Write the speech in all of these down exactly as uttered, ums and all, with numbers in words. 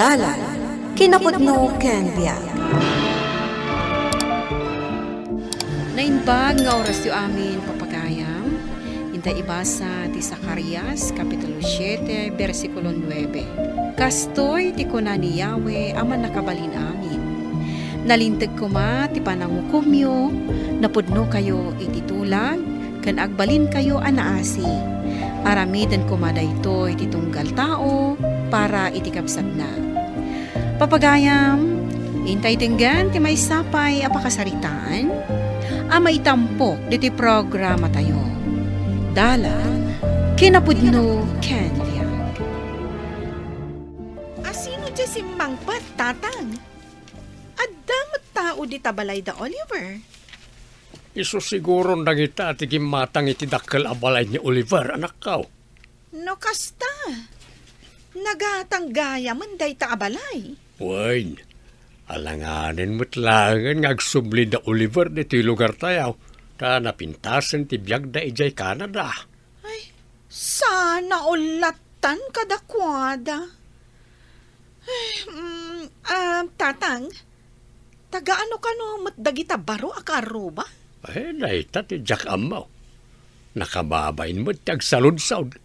Dalan, kinapudno ken biag. Naimbag nga orasyo amin, papagayam. Inta ibasa ti Zacarias, Kapitulo siete, bersikulo nuebe. Kastoy ti kuna ni Yahweh a Mannakabalin-amin: Nalinteg koma ti panangukomyo, napudnokayo iti tulag, ken agbalinkayo a naasi. Aramiden koma daytoy ti tunggal tao para iti kabsatna. Papagayam, intay denggen ti maysa pay a pakasaritaan a maitampok ditoy programatayo. Dalan, kinapudno ken biag. Asino diay simmangpet, Tatang? Adda met tao dita balay da Oliver? Isu siguron dagita ti gimmatang iti dakkel a balay ni Oliver, anakko. No kasta, nagatang gayamen dayta a balay. Wen, alanganen met laengen nga agsubli da Oliver ditoy lugartayo, ta napintasen ti biagda idiay Canada. Ay, sana ullatan kadakuada. Ay, mm, ah, Tatang, taga ano kano met dagita baro a kaarruba? Ay, dayta ti diak ammo. Nakababain met ti agsaludsod.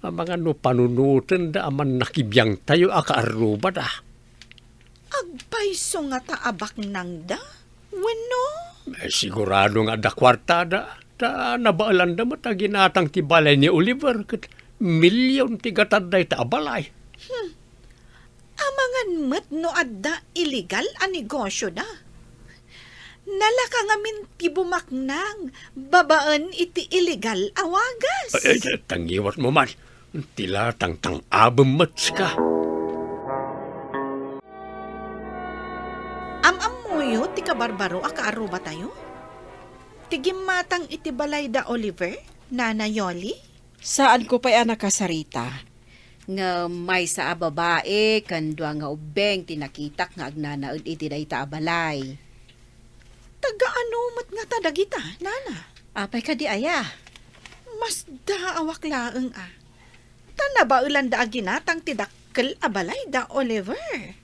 Amangan no panunotenda a mannakibiangtayo a kaarrubada. Agpayso ngata a baknangda? Wenno? Eh, sigurado nga adda kuartada, ta nabaelanda met a ginatang ti balay ni Oliver, ket milyon ti gatad dayta a balay. Hmm. Amangan met no adda illegal a negosyoda. Nalaka ngamin ti bumaknang babaen iti illegal a wagas. Ay, ay, tangiwatmo man. Ti latang tang-abem met sika. Am-ammoyo ti kabarbaro a kaarrubatayo? Ti gimmatang iti balay da Oliver, Nana Yoli? Saanko pay a nakasarita. Ngem maysa a babai ken dua nga ubbeng ti nakitak nga agnanaed iti dayta a balay. Taga ano met ngata dagita, Nana? Apay kadi aya? Masdaawak laeng a. Ta nabaelanda a ginatang ti dakkel a balay da Oliver.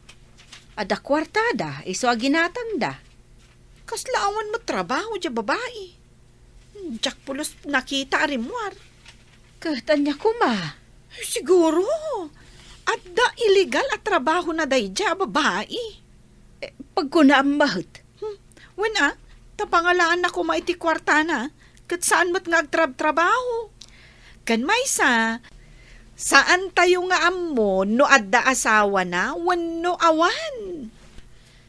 Adda kuartada, isu a ginatangda. Kasla awan met trabaho diay babai. Diak pulos nakita a rimmuar. Ket ania koma? Siguro, adda illegal a trabahona daydiay a babai. Eh, pagkunaam met. Hmm. Wen a, ta pangalaanna koma iti kuartana, ket saan met nga agtrabtrabaho. Ken maysa, saantayo nga ammo no adda asawana wenno awan.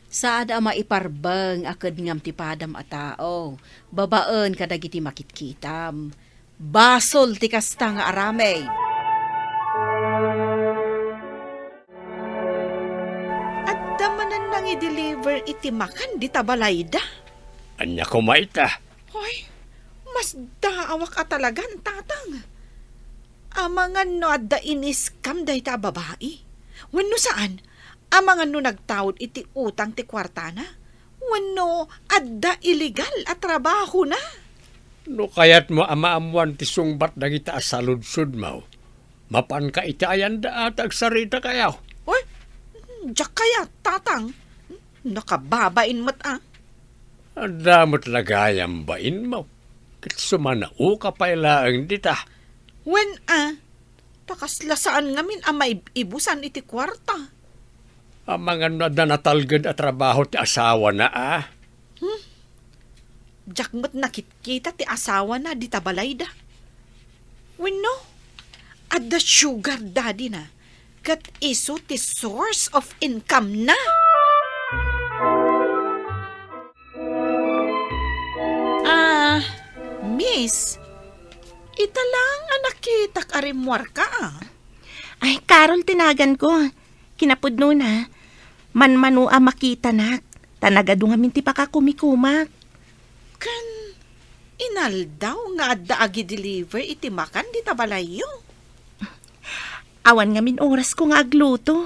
Saan a maiparbeng a kedngam ti padam a tao, babaen kadagiti makitkitam. Basol ti kasta nga aramid. Adda manen nangideliver iti makan dita balayda. Ania koma ita? Hoy, masdaawak a talagan, Tatang. Amangan no adda in-scam dayta a babai. Wenno saan, amangan no nagtaud iti utang ti kuartana. Wenno adda illegal a trabahona. No kayatmo a maammuan ti sungbat dagita a saludsodmo, mapanka iti ayanda a ti agsaritakayo. Oy, diak kayat, Tatang. Nakababain met a. Adda met la gayam bainmo. Ket sumanaoka pay laeng dita. Wen a, ta kasla saan ngamin a maib-ibusan iti kuarta. Amangan no adda natalged a trabaho ti asawana a. Hmm? Diak met nakitkita ti asawana dita balayda. Wenno, adda sugar daddy-na, ket isu ti source of income-na. Ah, miss, ita lang a nakitak a rimmuarka, a. Ay, Carol ti naganko. Kinapudnona, manmano a makitanak, ta nagadu ngamin ti pakakumikumak. Ken inaldaw nga adda agideliver iti makan dita balayyo? Awan ngamin orasko nga agluto.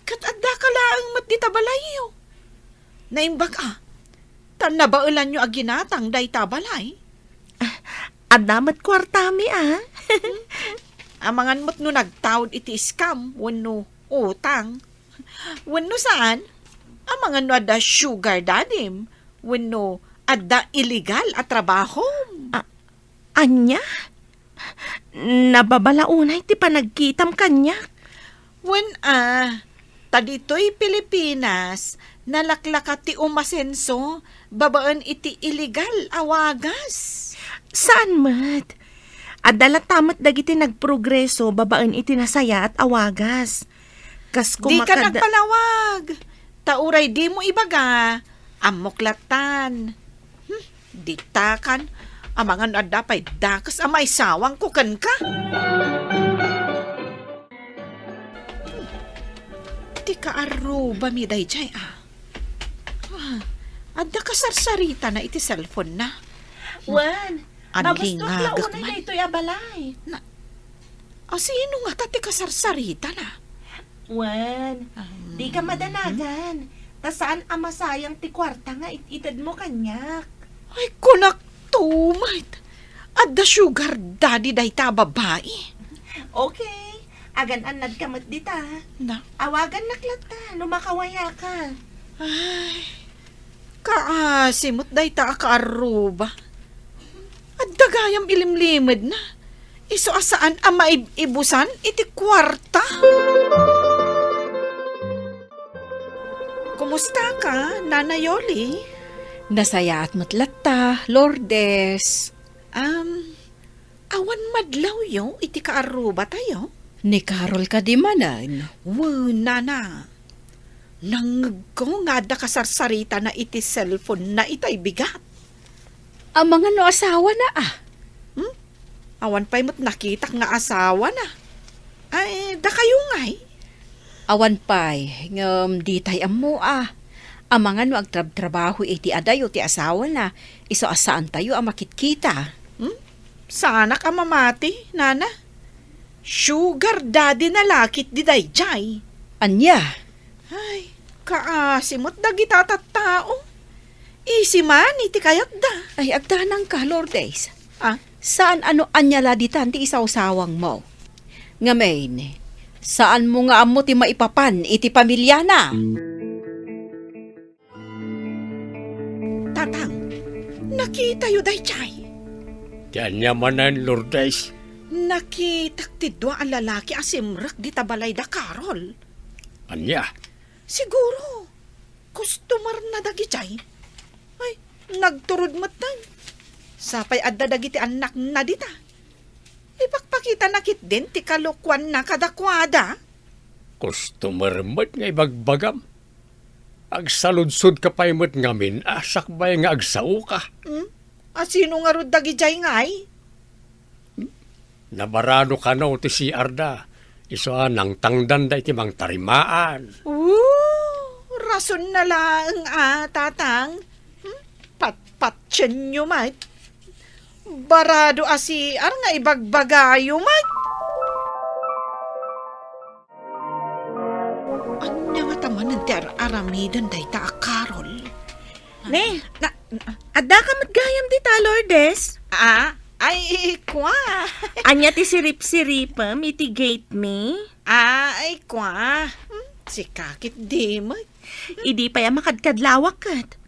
Ket addaka laeng met dita balayyo. Naimbag a, ta nabaelanyo a ginatang dayta balay. Ah, adda met kuartami, a. Amangan met no nagtaud iti scam wenno utang. Wenno saan, amangan no adda sugar daddym, wenno adda illegal a trabahom. A-, ania? Nababala unay ti panagkitam kaniak. Wen a, ta ditoy Pilipinas, nalaklaka ti umasenso babaen iti illegal a wagas. Saan met? Adda latta met dagiti nagprogreso babaen iti nasayaat a wagas. Kas Dika kumakada- nagpalawag. Ta uray dimo ibaga, ammok lattan. Hmm, ditakan, amangan no adda pay dakes a maisawangko kenka. Hmm, ti kaarrubami daydiay, a. Ah, adda kasarsaritana iti cellphone-na. Wen, Anlingagek magustuak la unay man. Daytoy a balay. Na, a, sino ngata ti kasarsaritana? Wen, Um, dika madanagan. Ta saan a masayang ti kuarta nga it-itedmo kaniak. Ay, kunak to, met. Adda sugar daddy dayta a babai. Okay. Agan-annadka met dita. Na? Awagannak latta no makawayaka. Ay, kaasi met dayta a kaarruba. Adda gayam ilimlimedna. Isu a saan a maib-ibusan iti kuarta. Kumusta ka, Nana Yoli? Nasayaat met latta, Lourdes. Um, awan madlawyo iti kaarrubatayo? Ni Carol kadi manen? Wen, Nana. Nangngegko nga adda kasarsaritana iti cellphone-na itay bigat. Amangan no asawana, a? Hmm? Awan pay met nakitak nga asawana. Ay, dakayo ngay? Awan pay, ngem ditay ammo, a. Amangan no agtrabtrabaho iti adayo ti asawana, isu a saantayo a makitkita. Hmm? Saanak a mamati, Nana? Sugar daddy-na la ketdi daydiay. Ania? Ay, kaasi met dagita a tattao. Isi man iti kayatda. Ay, agdanangka, Lourdes. Ah? Saan a no ania la ditan ti isawsawangmo. Ngamin, saanmo nga ammo ti maipapan iti pamiliana. Tatang, nakitayo daydiay? Ti ania manen, Lourdes? Nakitak ti dua a lalaki a simrek dita balay da Carol. Ania? Siguro, customer-na dagidiay. Ay, nagturod metten. Sapay adda dagiti annakna dita. Ipakpakitana ketdin ti kalokuanna kadakuada. Customer met nga ibagbagam. Agsaludsodka pay met ngamin a sakbay nga agsaoka. Hmm? A, sino ngarud dagidiay ngay? Nabarado kano ti C R da. Isu a nangtangdanda iti mangtarimaan. Ooh, rason na laeng a, Tatang. Hmm? Patpatienyo met. Barado a C R nga ibagbagayo met. Ania ngata manen ti ar-aramiden dayta a Carol? Ne, na, na, addaka met gayam dita, Lourdes? Ah, ay, kua. Ania ti sirip-siripem iti gate mi? Ah, ay, kua. Hmm, sika ketdi met. Idi pay a makadkadlawak ket.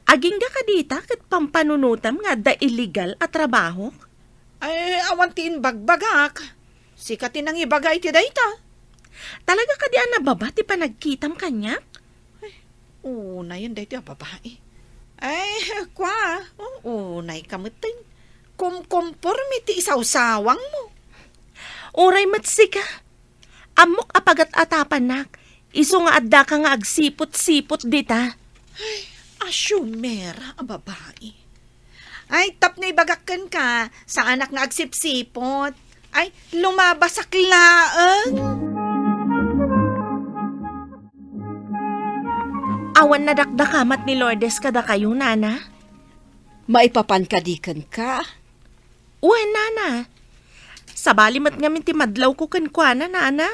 Agingga kadita ket pampanunotem nga adda illegal a trabahok? Ay, awan ti imbagbagak. Sika ti nangibaga iti dayta. Talaga kadi a nababa ti panagkitam kaniak? Ay, unayen daytoy a babai. Ay, kua, o, unayka metten. Kumkumpormi ti isawsawangmo. Uray met sika. Ammok a pagat-atapanak, isu nga addaka nga agsipot-sipot dita. Ay, asumera a babai. Ay, tapno ibagak kenka, saanak nga agsipsipot. Ay, lumabasak laeng. Awan nadakdakamat ni Lourdes kadakayo, Nana? Maipapan kadi kenka? Wen, Nana. Sabali met ngamin ti madlawko kenkuana, Nana.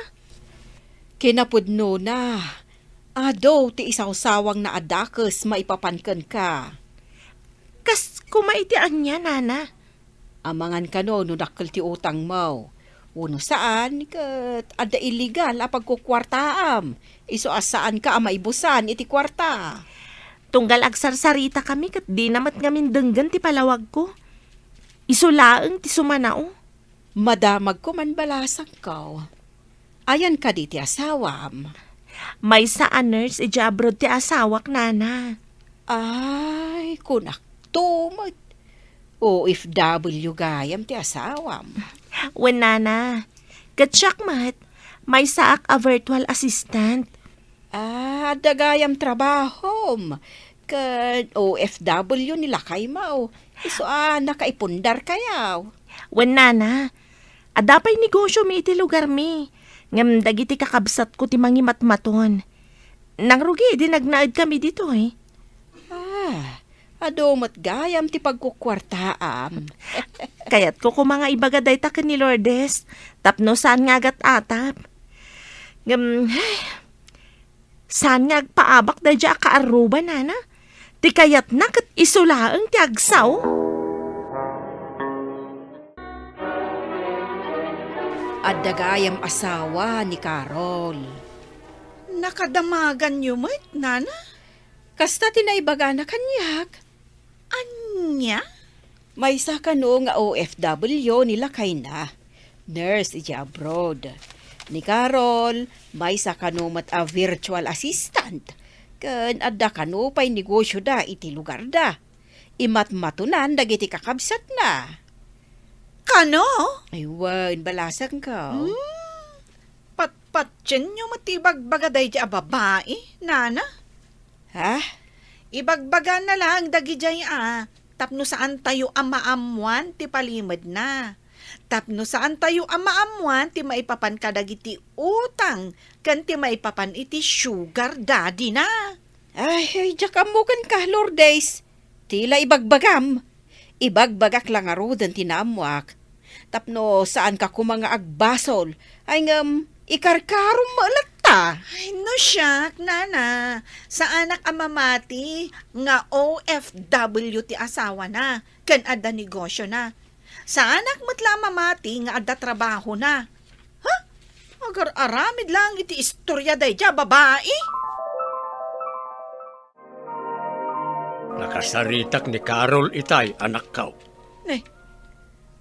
Kinapudnona, adu ti isawsawangna a dakes maipapan kenka. Kas koma iti ania, Nana? Amangan kano no dakkel ti utangmo. Wenno saan, ket adda illegal a pagkukuartaam, isu a saanka a maibusan iti kuarta. Tunggal agsarsaritakami ket dina met ngamin denggen ti palawagko. Isu laeng ti sumanao. Madamagko man balasangko. Ayan kadi ti asawam? Maysa a nurse idiay abroad ti asawak, nana. Ay, kunakto met. O F W gayam ti asawam. Wen, nana. Ket siak met, maysaak a virtual assistant. Ah, adda gayam trabahom. Ken O F W ni lakaymo. Isu a nakaipundar kayaw. Wen, nana, adda pay negosyomi iti lugarmi. Ngem dagiti kakabsatko ti mangimatmaton. Nangrugi idi nagnaedkami ditoy. Ah, adu met gayam ti pagkukuartaam. Kayatko koma nga ibaga dayta ken ni Lourdes tapno saan nga agat-atap. Ngem, saan nga agpaabak daydiay a kaarruba, nana? Ti kayatna ket isu laeng ti agsao. Adda gayam asawa ni Carol. Nakadamaganyo met, nana? Kasta ti naibagana kaniak. Ania? Maysa kano nga O F W ni lakayna. Nurse iti abroad. Ni Carol, maysa kano met a virtual assistant. Ken adda kano pay negosyoda iti lugarda. Imatmatonan dagiti kakabsatna. Kano? Ay, wen, balasangko. Hmm, patpatienyo met ti ibagbaga daydiay a babai, nana? Ha? Ibagbagana laeng dagidiay a, tapno saantayo a maammoan ti palimedna. Tapno saantayo a maammoan ti maipapan kadagiti utang ken ti maipapan iti sugar daddy-na. Ay, ay, diak ammo kenka, Lourdes. Ti la ibagbagam. Ibagbagak la ngaruden ti naammoak. Tapno saanka koma nga agbasol. Ay ngem, ikarkarom met latta. Ay, no siak, nana. Saanak a mamati nga O F W ti asawana, ken adda negosyona. Saanak met la a mamati nga adda trabahona. Ha? Agar-aramid laeng iti istoria daydiay a babai? Nakasaritak ni Carol itay, anakko. Ne,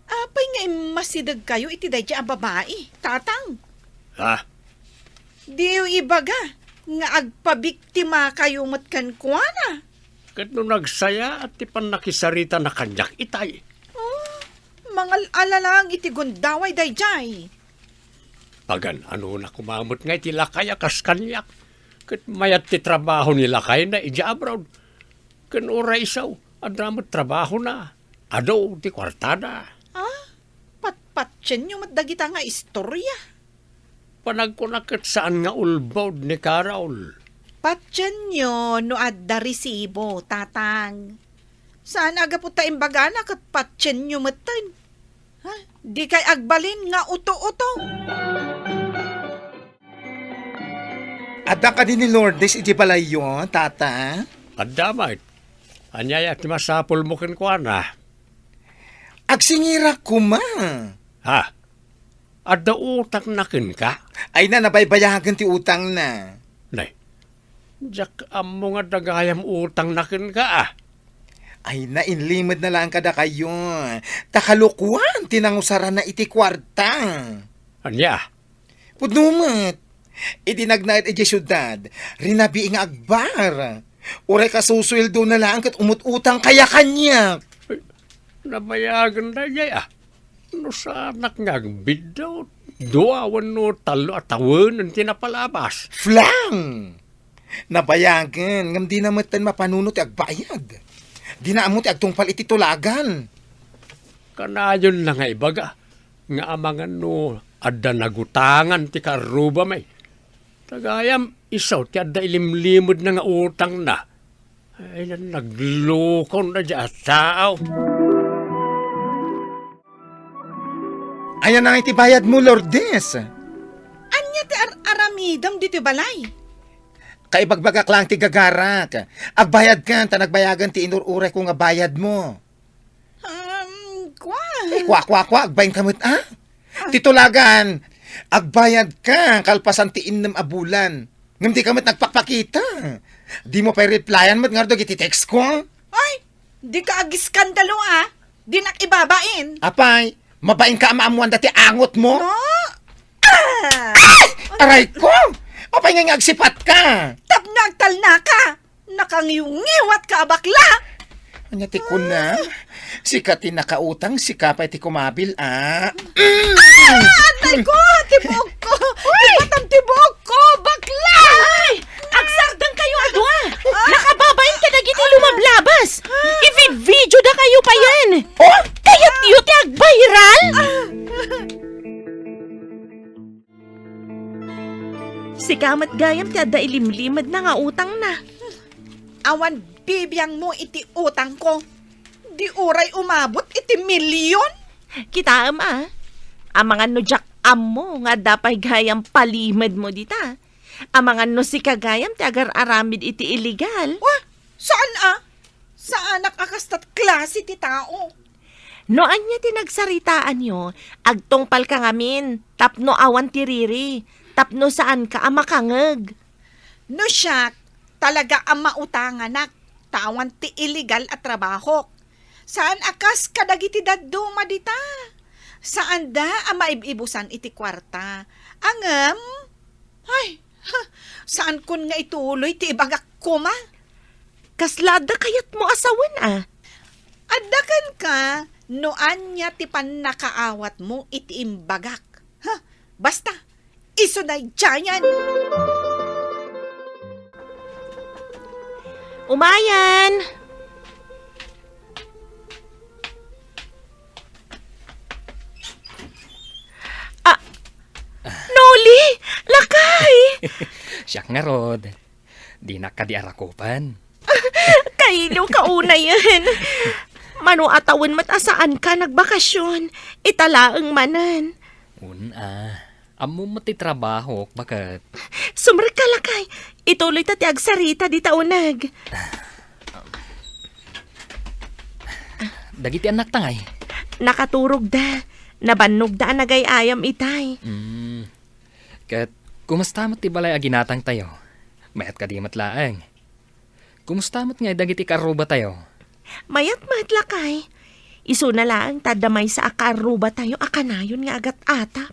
apay nga immasidegkayo iti daydiay a babai, tatang? Ha? Diyo ibaga nga agpabiktimakayo met kenkuana? Ket no nagsayaat ti pannakisaritana kaniak itay. Oh, mangal-ala laeng iti gundaway daydiay. Pagan-anona koma met nga iti lakay a kas kaniak, ket mayat ti trabaho ni lakayna idiay abroad. Ken uray isu, adda met trabahona. Adu ti kuartada. Ah, patpatienyo met dagita nga istoria. Panagkunak ket saan nga ulbod ni Carol. Patienyo no adda resibo, tatang. Saan a gapu ta imbagana ket patienyo metten. Ha? Dikay agbalin nga uto-uto. Adda kadi ni Lourdes iti balayyo, tata? Adda met. Ania ti masapulmo kenkuana? Agsingirak koma. Ha? Adda utangna kenka? Ay na, nabaybayagen ti utangna. Nay, diak ammo nga adda gayam utangna kenka, a. Ay na, inlimedna laeng kadakayo. Ta kalokuan ti nangusaranna iti kuarta. Ania? Pudno met. Idi nagnaed idiay siudad, rinabii nga agbar. Uray kasusueldona laeng ket umut-utang kaya kaniak. Ay, nabayagen daydiay, a. No saanak nga agbiddut, dua wenno tallo a tawenen ti napalabas. Flang! Nabayagen, ngem dina metten mapanunot ti agbayad. Dina ammo ti agtungpal iti tulagan. Kanayonna nga ibaga nga amangan no adda nagutangan ti kaarrubami. Ta gayam isu ti adda ilimlimedna nga utangna. Ay, naglukon daydiay a tao. Ayan na nga iti bayadmo, Lourdes. Ania ti ar-aramidem ditoy balay? Kaibagbagak laeng ti gagarak. Agbayadkan, ta nagbayagen ti inur-urayko nga bayadmo. Um, kua? Ay, kua, kua, kua, agbainka met, a? Ti tulagan, agbayadka kalpasan ti innem a bulan. Ngem dika met nagpakpakita. Dimo pay replyan met ngarud dagiti text ko. Ay, dika agiskandalo, a. Dinak ibabain. Apay, mabainka a maammuanda ti angotmo? No? Ah! Aray ko! Apay nga nga agsipatka? Tapno agtalnaka! Nakangiwngiwatka a bakla! Ania ti kuna? Sika ti nakautang, sika pay ti kumabil, a. Ah! Atay ko! Ti buokko! Uy! Ipatam ti buokko! Bakla! Ay! Agsardengkayo a dua! Ah! Nakababain kadagiti lumablabas! Ah! I-video-videodakayo payen! Oh! Kayatyo ti agviral? Ah! Sika met gayam ti adda ilimlimedna nga utangna. Awan bibiangmo iti utangko. Di uray umabot iti milion. Kitaem a, amangan no diak ammo nga adda pay gayam palimedmo dita. Amangan no sika gayam ti agar-aramid iti illegal. Wa, saan a? Saanak a kastat klase ti tao. No ania ti nagsaritaanyo, agtungpalka ngamin, tapno awan ti riri, tapno saanka a makangeg. No siak, talaga a mautanganak, ta awan ti illegal a trabahok. Saan a kas kadagiti dadduma dita. Saanda a maib-ibusan iti kuarta. Ngem, ay, ha, saankon nga ituloy ti ibagak koma. Kasla adda kayatmo a sawen a? Adda kenka no ania ti pannakaawatmo iti imbagak. Ha, basta, isu daydiayen. Umayen! Ah, Noli! Lakay! Siak ngarud. Dinak kadi arakupan. Kailo ka unayen. Mano a tawen met a saanka nagbakasyon, ita laeng manen. Wen a. Ammom met ti trabahok, baket. Sumrekka lakay. Ituloyta ti agsarita dita uneg. Dagiti annakta ngay? Nakaturogda. Nabannogda a nagay-ayam itay. Mm. Ket kumusta met ti balay a ginatangtayo? Mayat kadi met laeng? Kumusta met ngay dagiti kaarrubatayo? Mayat met, lakay. Isuna laeng ta adda maysa a kaarrubatayo a kanayon nga agat-atap.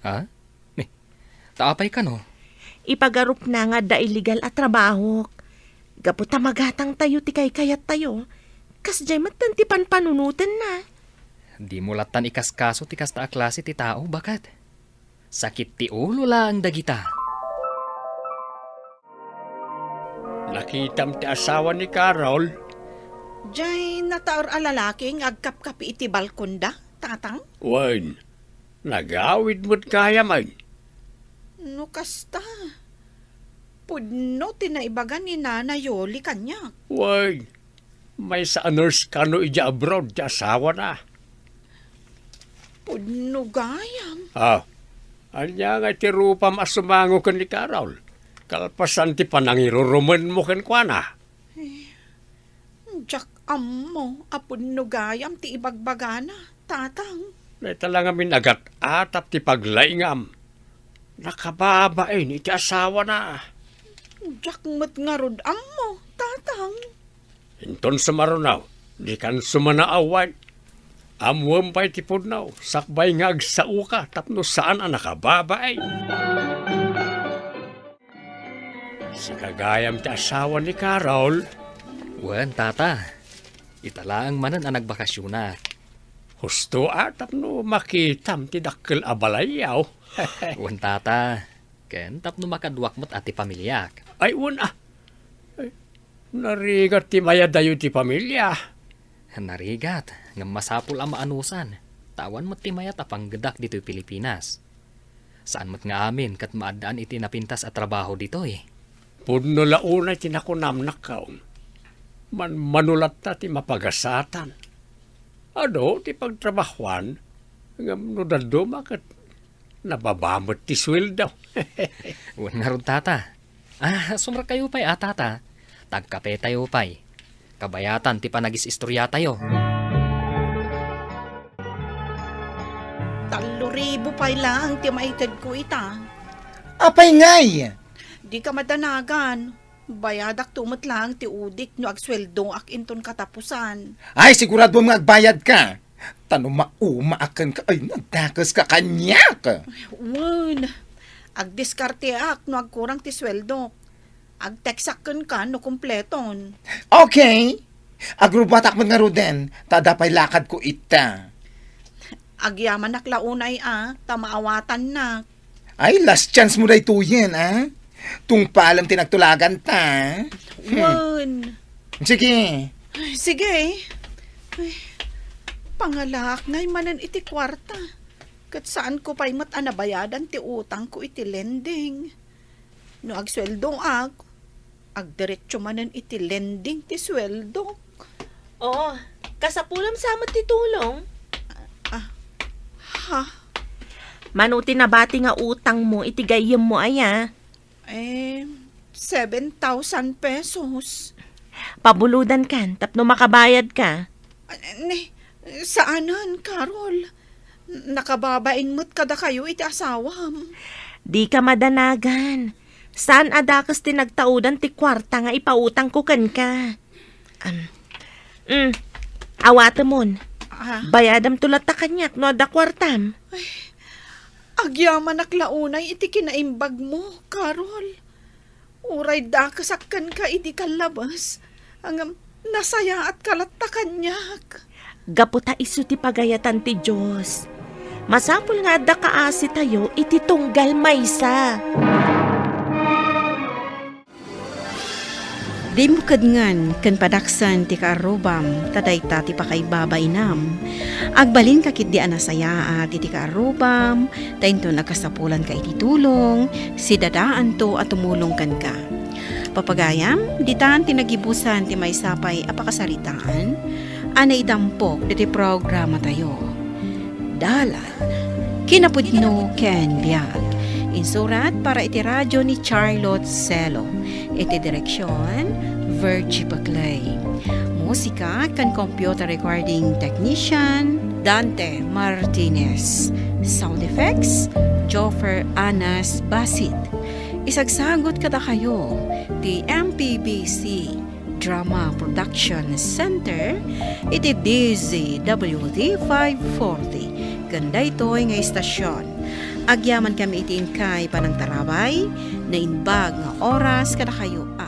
Ha? Ni, ta apay kano? Ipagarupna nga adda illegal a trabahok. Gapu ta magatangtayo ti kaykayattayo, kasdiay metten ti panpanunotenna. Dimo lattan ikaskaso ti kasta a klase ti tao, baket. Sakit ti ulo laeng dagita. Nakitam ti asawa ni Carol? Jay nataur a lalaki nga agkapkapi iti balkonda, Tatang? Wen, nagawid met gayam. No kasta, pudno ti naibaga ni Nana Yoli kaniak. Wen, maysa a nurse kano idiay abroad ti asawana. Pudno gayam. Ah, ania nga iti rupam a sumango ken ni Carol? Kalpasan ti panangirurumenmo kenkuana? Eh, diak ammo a pudno gayam ti ibagbagana, Tatang. Dayta la ngamin agat-atap ti paglaingam. Nakababain iti asawana. Diak met ngarud ammo, Tatang. Inton sumaruno, dikan sumanaawan. Ammoem pay ti pudno, sakbay nga agsaoka tapno saan a nakababain. Sika gayam ti asawa ni Carol? Wen, Tata. Ita laeng manen a nagbakasyonak. Husto a tapno makitam ti dakkel a balayyo. Wen, Tata. Ken tapno makaduak met a ti pamiliak. Ay, wen a. Ay, narigat ti mayadayo ti pamilia. Narigat, ngem masapul a maanusan, ta awan met ti mayat a panggedak ditoy Pilipinas. Saan met nga amin ket maaddaan iti napintas a trabaho ditoy. Pudno la unay ti nakunam, nakkaw. Manmano latta ti mapagasatan. Adu ti pagtrabahuan, ngem no dadduma ket nababa met ti sueldo. Wen ngarud, Tata. Ah, sumrekkayo pay a, Tata. Tagkapetayo pay. Kabayatan ti panagis-istoriatayo. Tallo Pay laeng ti maitedko ita. Apay ngay? Dika madanagan. Bayadakto met laeng ti udik no agsueldoak inton katapusan. Ay, siguraduem nga agbayadka. Ta no maumaaken ka, ay, nagdakeska kaniak. Wen, agdiskarteak no agkurang ti sueldok. Agteksak kenka no kumpleton. Okay. Agrubatak met ngaruden, ta adda pay lakadko ita. Agyamanak la unay a, ta maawatannak. Ay, last chance mo daytoyen, a? Tungpalem ti nagtulaganta, a? Hmm. Wen. Sige. Ay, sige. Ay, pangalaak ngay manen iti kuarta. Ket saanko pay met a nabayadan ti utangko iti lending. No agsueldoak, agdiretso manen iti lending ti sueldok. Oo, kasapulem sa met ti tulong. Ah, ha? Mano ti nabati nga utangmo iti gayyemmo aya? Eh, seven thousand pesos. Pabulodankan tapno makabayadka. Ah, ne, saanen, Carol. Nakababain met kadakayo iti asawam. Dika madanagan. Saan a dakes ti nagtaudan ti kuarta nga ipautangko kenka. Am, mm, awatemon. Ah. Bayadamto latta kaniak no adda kuartam. Ay, agyamanak la unay iti kinaimbagmo, Carol. Uray dakesak kenka idi kallabes, ngem nasayaatka latta kaniak. Gapu ta isu ti pagayatan ti Dios, masapul nga adda kaasitayo iti tunggal maysa. Dimmo kedngen ken padaksen ti kaarrubam, ta dayta ti pakaibabainam. Agbalinka ketdi a nasayaat iti kaarrubam, ta inton agkasapulanka iti tulong, sidadaanto a tumulong kenka. Papagayam, ditan ti nagibusan ti maysa pay a pakasaritaan a naidampok ditoy programatayo. Dalan, kinapudno ken biag. Insurat para iti radio ni Charlotte Celo. Iti direksyon, Virgie Paclay. Musika ken computer recording technician, Dante Martinez. Sound effects, Joffer Anas Basit. Isagsagut kadakayo ti M P B C Drama Production Center iti D Z W T five forty ken daytoy nga istasyon. Agyamankami iti inkay panangtarabay, naimbag nga oras kadakayo a